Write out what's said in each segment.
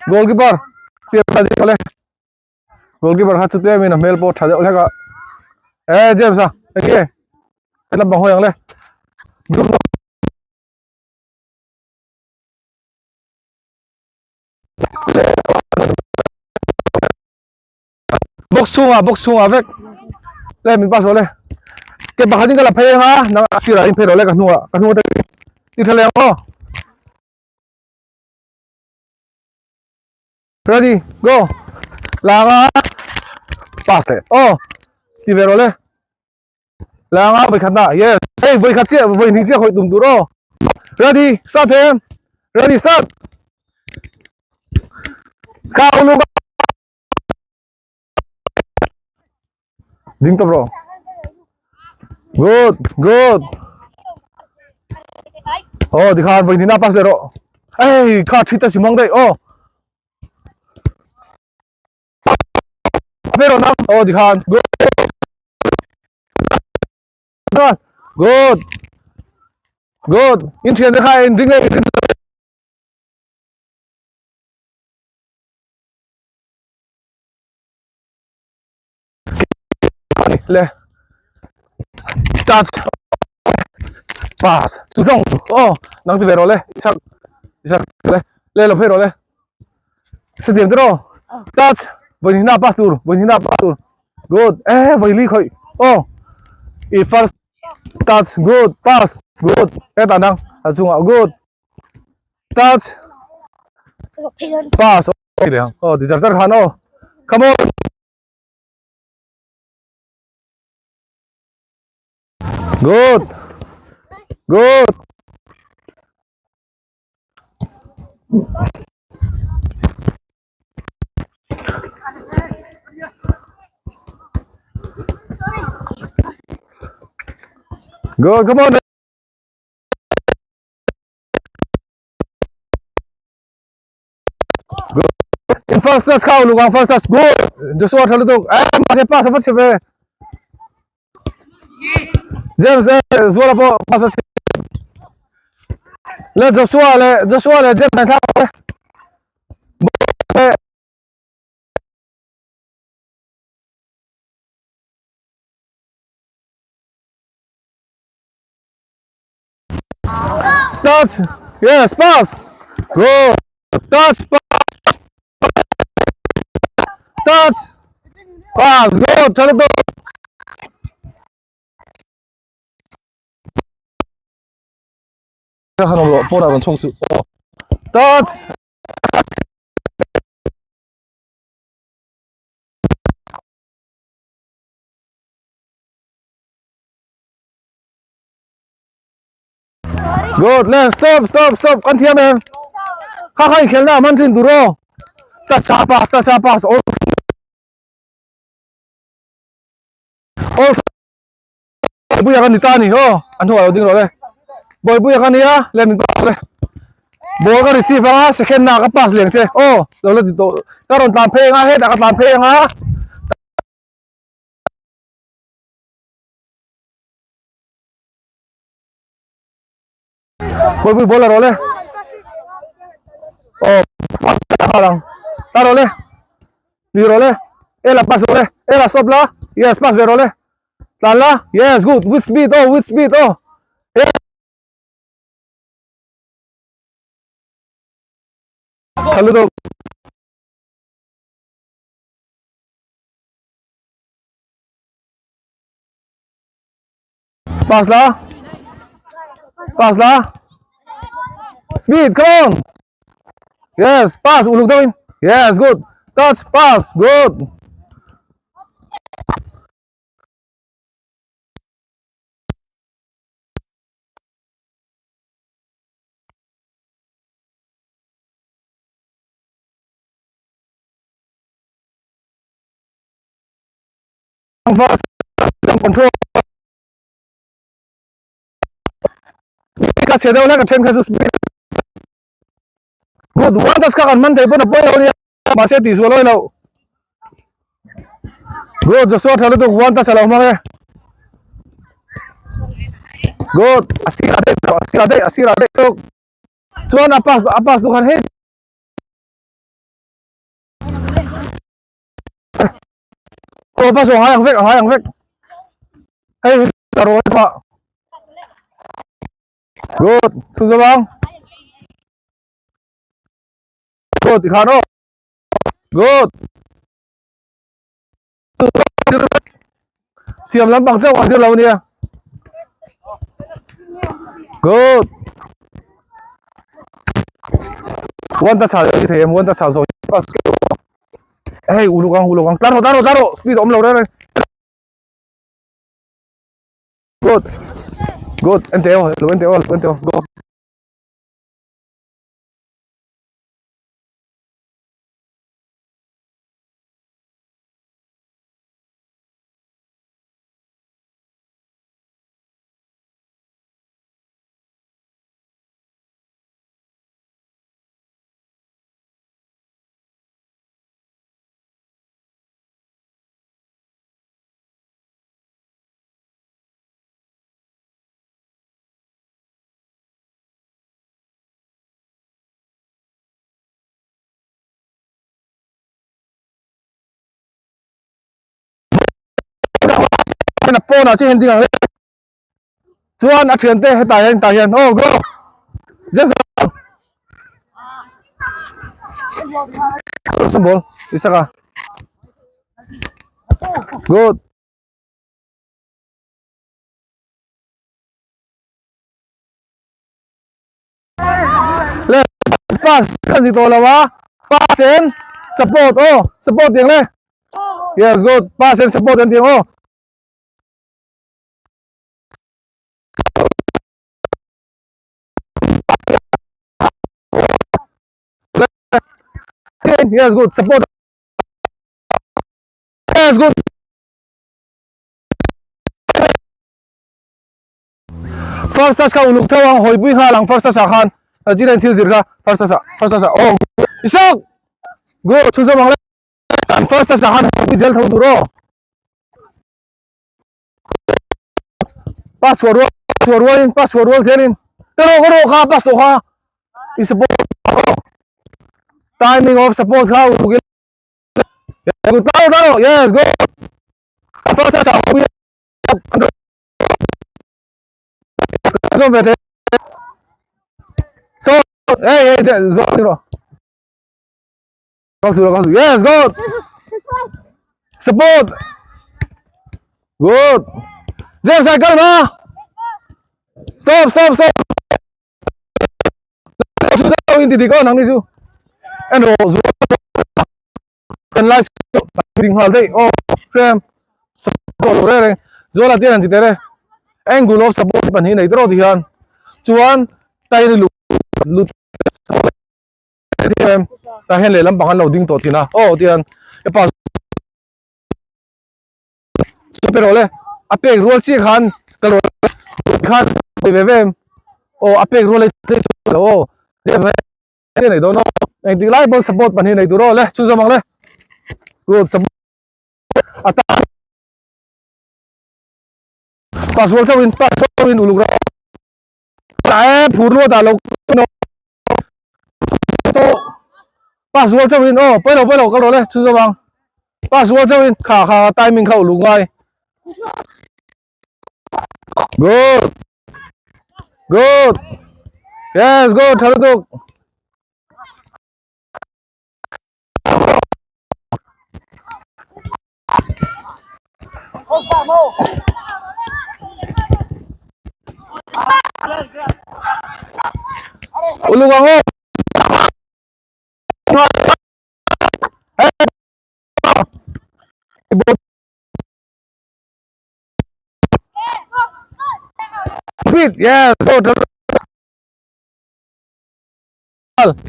Goalkeeper goalkeeper kha chute min a hmel pawh tha deuh hlek a eh James a enge helam pang hawi ang le box chhungah box chhungah vek le min pass rawh le ke pakhat in ka la phei anga nang a sirah in phei rawh le ka hnungah ka hnung atangin ti tha leh ang aw. Ready go langa pass leh aw ti ve rawh le langa vawi khat na yes hei vawi khat chiah vawi hnih chiah khawih tum tur aw ready start em ready start kau lu ding tawp rawh good good oh tikhan vawi hnih na pass leh rawh ei kha thi ta si mang daih aw ve rawh nang aw tikhan good good good in thian te kha in ding leh Le touch pass chu zawng chu aw nang ti ve rawh le isak isak le le lo phei rawh le sitiang te rawh touch vawi hna pass tur vawi hna pass tur good eh vawi li khawih aw i first touch good pass good hetah nang a chungah good touch pass aw ti char char khan aw come on good good good come on Good. In first class kha uluk ang first class. Good. Joshua tha lutuk. Eh mahse pass a va chhe ve. James eh Zuala pawh pass a chhe. Le Joshua le Joshua le James an thlak le. Touch. Yes, pass. Go. Touch, pass. Touch. Pass. Go. Chalo to. Touch. Good, le stop stop stop kan thiam em kha kha inkhelna man thin tur aw ta cha pass ta cha pass all all buia kan ni ta ni aw an hnuai lo ding rawh le bawi buia kan nia le min pass le ball ka receive anga second na ka pass leng che aw lo la ti tawh ka rawn tlan phei anga hetah ka tlan phei anga Pui pui ball a rawh le. Oh, pass ta lang. Ta rawh le. Ni rawh le. Ela pass rawh le. Ela stop la. Yes, pass ve rawh le. Tlan la. Yes, good. With speed oh, with speed oh. Yeah. Thalu to. Pass la. Pass la. Speed, come on. Yes, pass uluk deuhin. Yes, good. Touch, pass, good. First control. Ka chhe deuh hlek a then kha chu speed. Good one touch kha kan man thei pawn a pawi lo nia mahse tih sual awi lo. Good Joshua tha lutuk one touch a lo hmang e. Good a sirah daih a sirah daih a sirah daih tuk. Chuan a pass a pass tu khan hei. Aw pass aw ngai ang vek a ngai ang vek. Hei hi ta rawh pa. Good, chhunzawm ang. Good, tikhan aw. Good. Thiam lampang chauh a zir lo nia. Good. One touch ha thei em one touch ha zo pass Hey uluk ang uluk ang tlar rawh tlar rawh tlar rawh speed awm lo reng reng. Good. Good. En teh aw lo en teh aw lo en teh aw go. A pawnah chiah hian ding ang le chuan a thiante hetah hian tah hian aw go James ball Isaka good Le pass kan ti tawh lo a pass and support aw support tiang le yes good pass and support an tiang aw yes good support yes good First touch kha uluk theuh ang hawipui nghal ang first touch ah khan Rajin a in thil zir kha first touch ah first touch ah aw Isak good chhunzawm ang le first touch ah khan hawipui zel tho tur aw pass chhuah rual chhuah rualin pass chhuah rual zelin te rawh ka rawh kha pass tawh kha i support timing of support kha uluk ila good taro taro yes go first touch ah hawipui So, hey, hey, Yes, good. Support. Good. James, I got him. Stop, stop, stop. Kan lai ding nghal daih aw hrem support lo reng reng zual ah te hian an ti teh e angle of support hi pahnih nei tawh ti hian chuan tairi lu lut tah hian lehlam pang an lo ding tawh thin a aw ti hian hepa super awle a pek rual chiah khan ka lo khan ve ve em aw a pek rual lo aw. Che nei dawn aw. Engtik lai pawn support pahnih nei tur aw le chhunzawm ang le. Good support a ta pass rual chauhin pass chauhin uluk rawh. Ta e phur luat ah lo to pass rual chauhin aw pawi lo pawi lo kal rawh le chhunzawm ang. Pass rual chauhin kha kha timing kha uluk ngai. Good. Good. Yes, good. Thalutuk. Ulung ang Sweet, yes. So, Hey.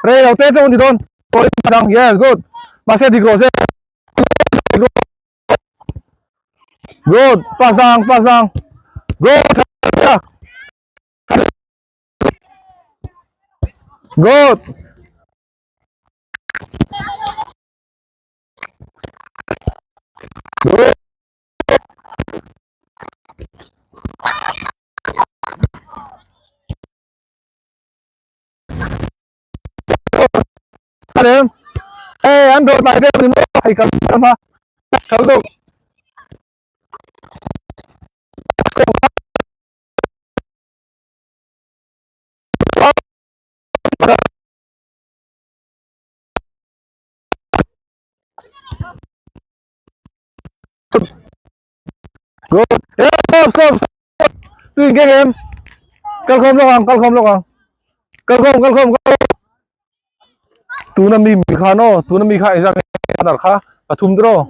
Rei lo te chu an ti dawn yes good mahse dik rawh se good pass dang pass dang. Good. Good. Good. Em ê anh đồ tại đây mình mua hay cầm mà cháu được Good. Yeah, stop, stop, stop. Tui cái em. Kal khom lok ang, kal khom lok ang. Kal khom, kal khom, kal khom. Tuna mi mi kha no, tuna mi kha exact anar kha pathum draw.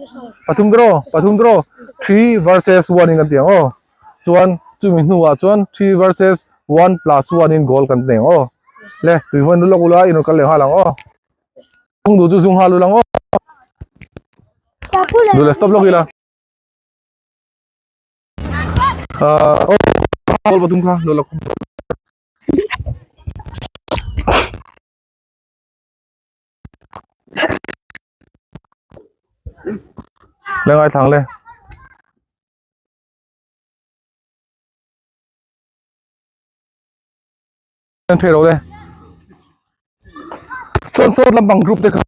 Pathum draw, pathum draw. 3 versus 1 in kan tiang o. Chuan chumi hnuah chuan 3 versus 1 plus 1 in goal kan teng o. Le, tui vawn lok ula in kal leh nghal ang o. Zung duh chu zung nghal ul ang aw. Duh leh stop lawk ila. Ah, oh, ball pathum kha lo la khum. Le ngai thang le. An phei lo le. Chuan sawt lampang group te kha.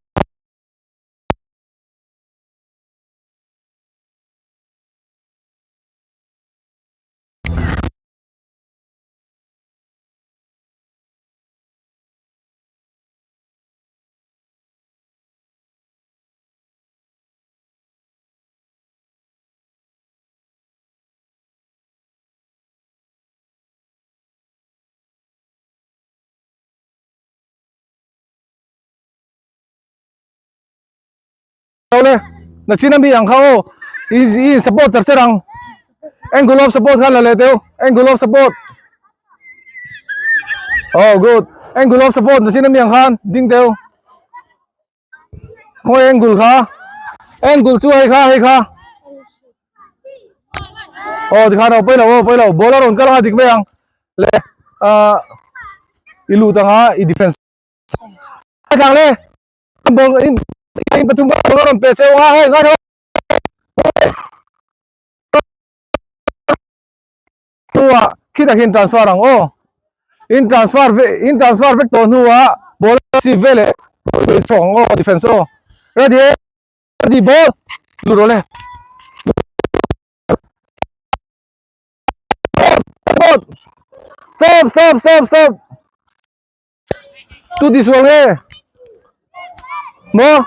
Le na chin ami ang kha aw i i support char char ang angle of support kha la leh teu angle of support oh good angle of support na chin ami ang khan ding teu khawi angle kha angle chu hei kha hei kha aw tikhan aw pawi lo aw pawi lo ball a rawn kal a dik mai ang le ah i lut anga i defense thlang le ball in in pathum ball a rawn pe cheu a hei ngai tho hnuah khitah khian transfer ang aw in transfer ve in transfer vek tawh hnuah ball a si veleh chawk ang aw defense aw ready ready ball lut rawh le stop stop stop stop tu ti sual nge maw.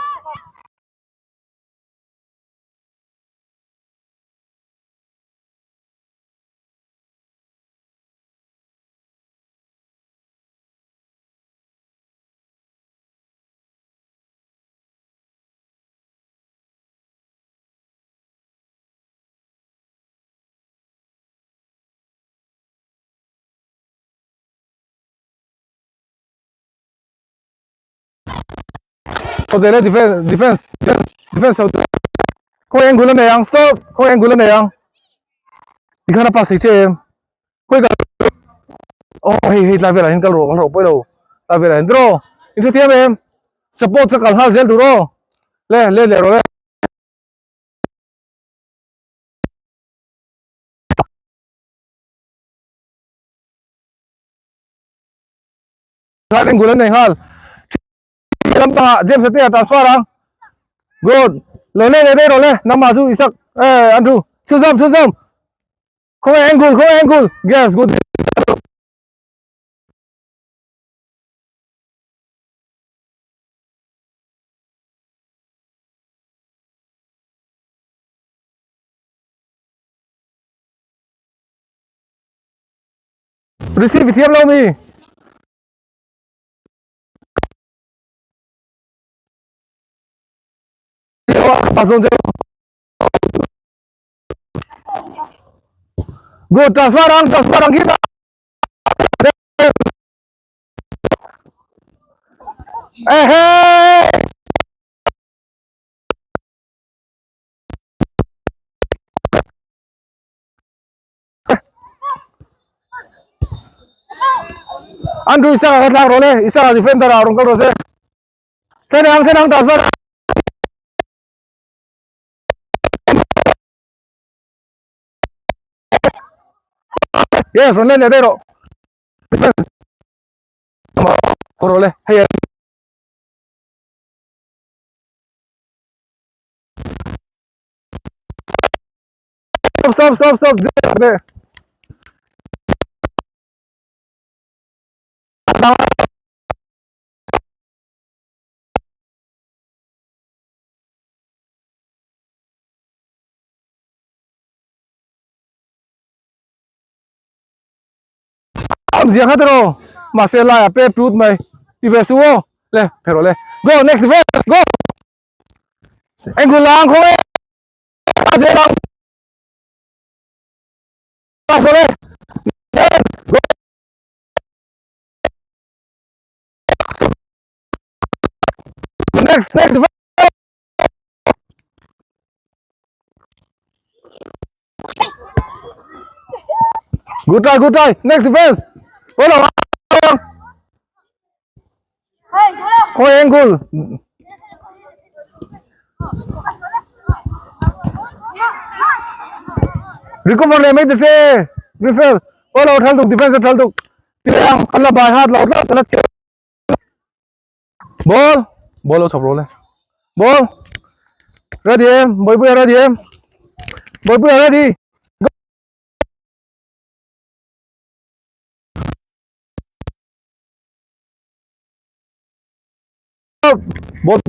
Hotel defense defense defense defense ho khawi angle a nei ang stop khawi angle a nei ang tikhan a pass thei che em khawi kal aw hei hei tlai velah hian kal rawh kal rawh pawi lo tlai velah hian draw in hrethiam em support kha kal nghal zel tur aw le let leh rawh le. Khan angle an nei nghal lampangah James ate a transfer ang good lo le le rawh le nangmah chu Isak eh Andrew chhunzawm chhunzawm khawnge angle khawnge angle yes good receive i thiam lo mi Good transfer ang transfer ang kita. Eh hey. Andrew Isaka kha thlak rawh le Isaka defender ah rawn kal rawh se thlen ang thlen ang transfer Yes rawn let leh daih rawh defense rawh le hei Stop, stop, stop, stop. There. Zia kha tero mahse lai a pe tut mai ti ve su o le phero le go next defense go Engul lang khaw e Zelang Sole Next go Next next Good try good try next defense Olo Khawi engul Recover leh mai ta se Griffel Olo thal tuk defense a thal tuk Tiang kan la bai hat lo tlat kan la chiah Ball Ball lo chhawp rawh le Ball Ready em Bawipuia ready em Bawipuia ready Go Ball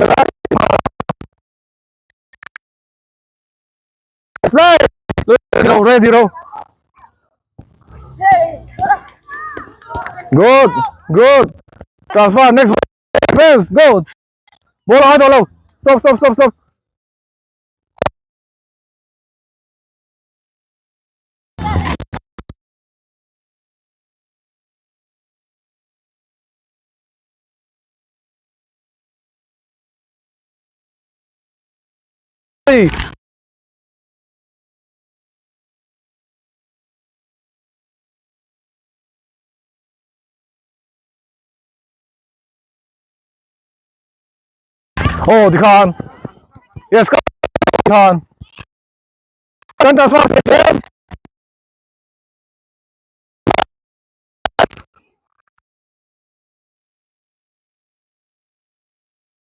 Play Ready ro Good good Transfer next defense go Ball ai tawh lo Stop stop stop stop Hey. Oh, tikhan. Yes, tikhan. Kan transfer.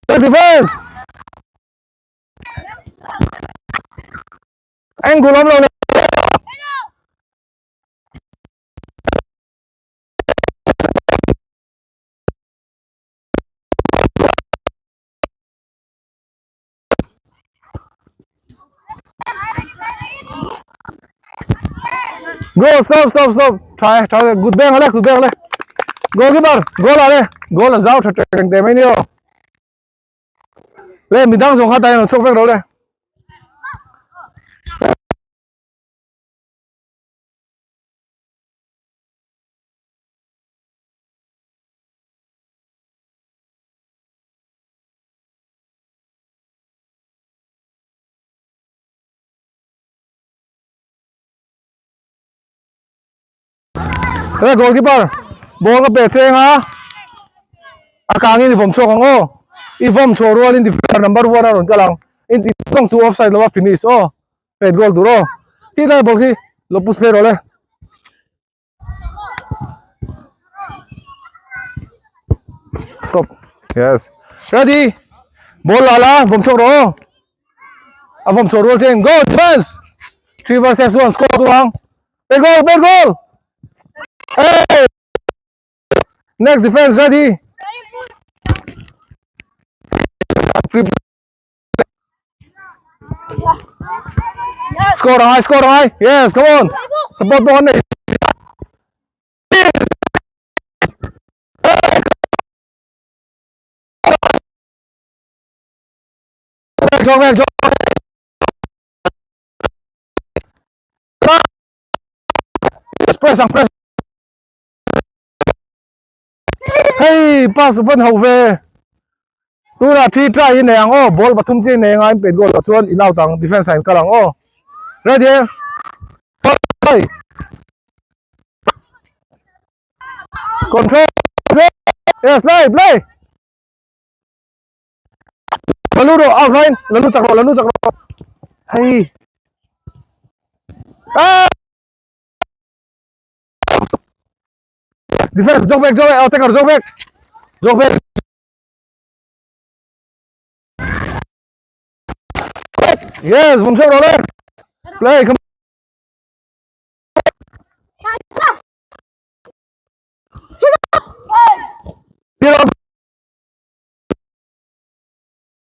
Defense. Angle awm lo le. Go stop stop stop try try good bang ale good bang ale goalkeeper goal ale goal a zau tha reng te mai ni o le midang zawng kha ta hian chhuak vek ro le Tuna goalkeeper ball ka pe cheng a a kangin i vawm chhuak ang aw i vawm chhuah rualin defender number one a rawn kal ang in ti tawng chu offside lova finish aw pet goal tur aw khi lai ball khi lo push phei rawh le. Stop. Yes. Ready. Ball la la, vawm chhuak rawh aw. A vawm chhuah rual cheng. Go defense. 3 versus 1 score tu ang. Pe goal, pe goal. Hey. Next defense ready. Free Score ang ai, score ang ai. Yes, come on. Support pawh kan nei. Chok vek, chok. Yes, press ang press. Hei pass van ho ve tuna thi try hi nei ang aw ball pathum chi nei anga in pet goal ah chuan in out ang defense ah in kal ang aw ready play control. Yes, play, play. Lalu ro, out line. Lalu chak ro, lalu chak ro. Hei. Ah! Defense, jog back, jog back. Oh, take out, jog back. Jog back. Yes, bum chak ro le. Play, come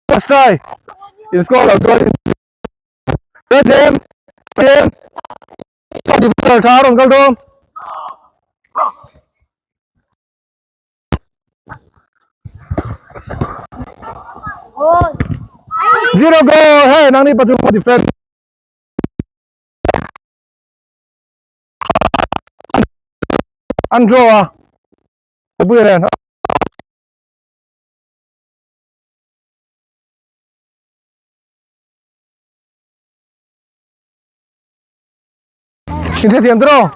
First try. In score lo chuan Red team team defender tha rawn kal dawn. Zero goal. Hey, nang ni pathum defend. An draw a. Pui ren. In hrethiam tawh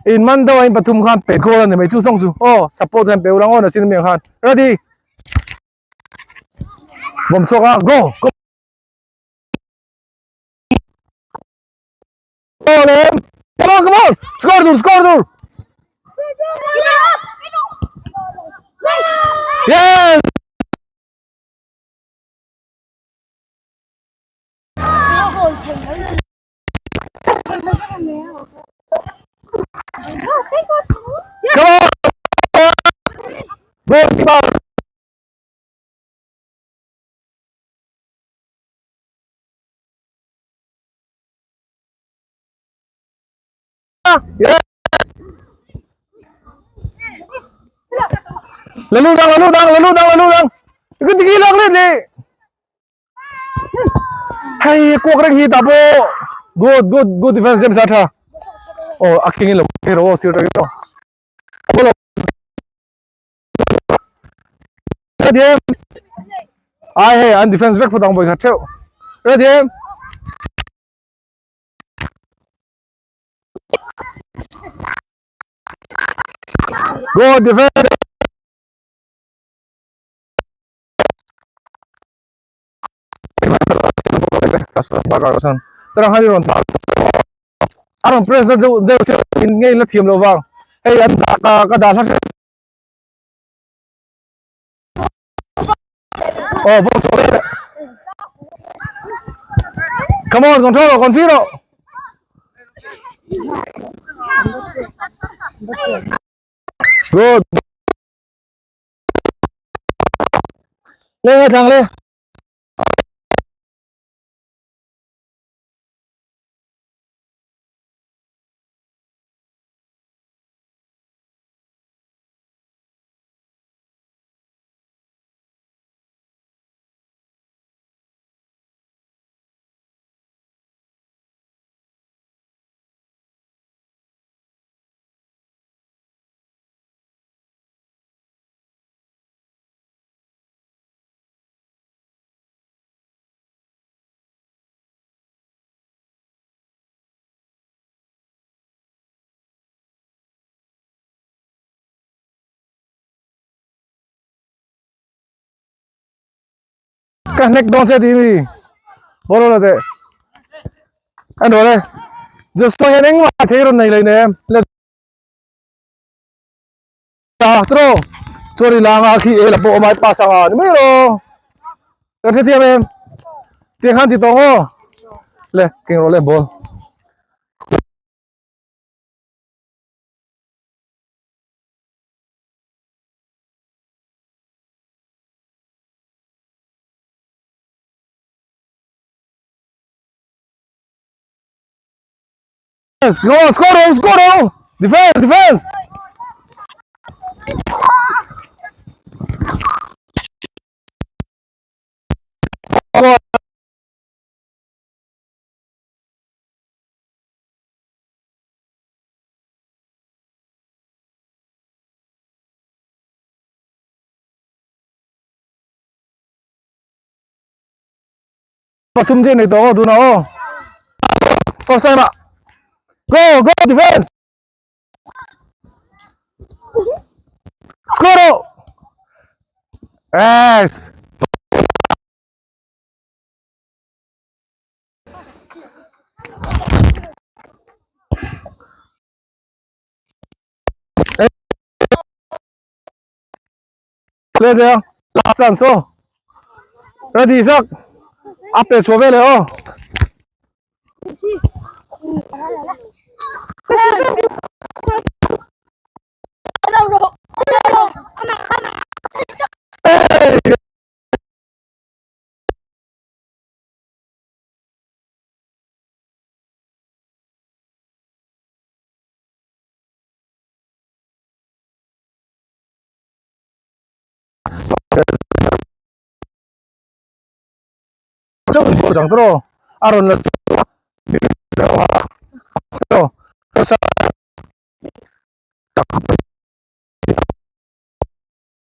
in man deuh a in pathum khan pet goal a ni mai chu zawng chu aw support hian pe ulang aw na chin amiang khan ready bawm chhuak a go go Come on, come on, come on! Score dur, score dur! Yes! Come on! Goal, come on! Lalu dang, lalu dang, lalu dang, lalu dang. Ikut tinggi lang le ni. Hei, kuak reng hi ta po. Good, good, good defense James atha. Oh, aking in lo hero sir to. Bolo. Ready? Ai hei, an defense vek photang boi khat theu. Ready? Go defense. Aron press na deuh deuh se in ngei la thiam lo wang hei an dah ka ka dah hla Oh, vawm chho le. Come on, control ro, confi ro. Good. Lên ngay thằng lên. Ka hnek dawn che tih mi ball la teh a nual e just saw hian engmah thei rawn nei lei nei em le ta tro chuan i langa khi e la pawh awm a pass anga ni mai ro kan hrethiam em tiang khan ti tawng aw le keng rawh le ball. Yes, go on, score on, score on. Defense, defense. Pathum che nei tawh aw tunah aw. First time ah. Go, go defense. Score rawh! Yes! Lên rồi last chance aw. Ready sak. A pe chhuah veleh aw. A rawn la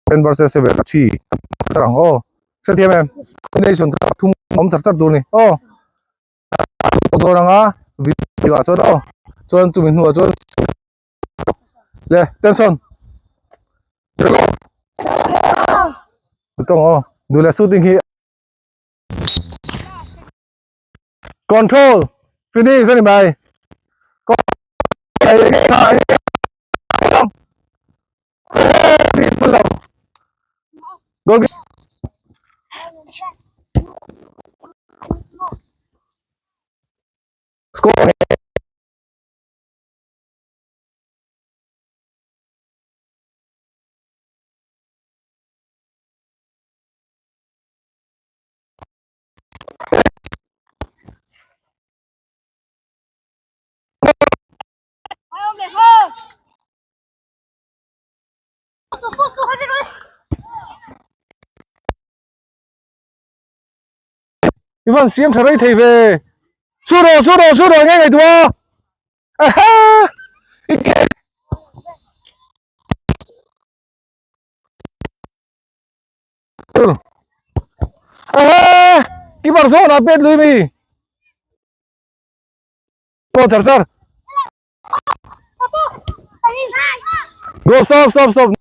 Ten versus 7 thi char ang aw hrethiam em combination kha thum awm char char tur a ni aw dawn anga video ah chuan aw chuan chumi hnuah chuan le tension tawng aw duh leh shooting hi control finish a ni mai Goal score I van siam tha rei thei ve su rawh su rawh su rawh nge ngaihtuah a aha i aha keeper zawn ah pet lui mi aw char char Go stop stop stop.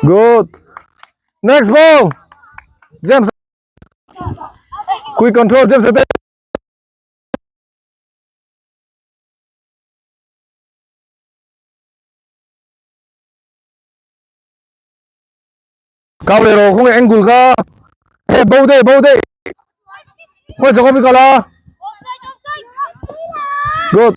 Good. Next ball. James. Quick control, James. Kau leh rawh khawnge angle kha he bo dei bo dei khawi chawk awm i kal a good.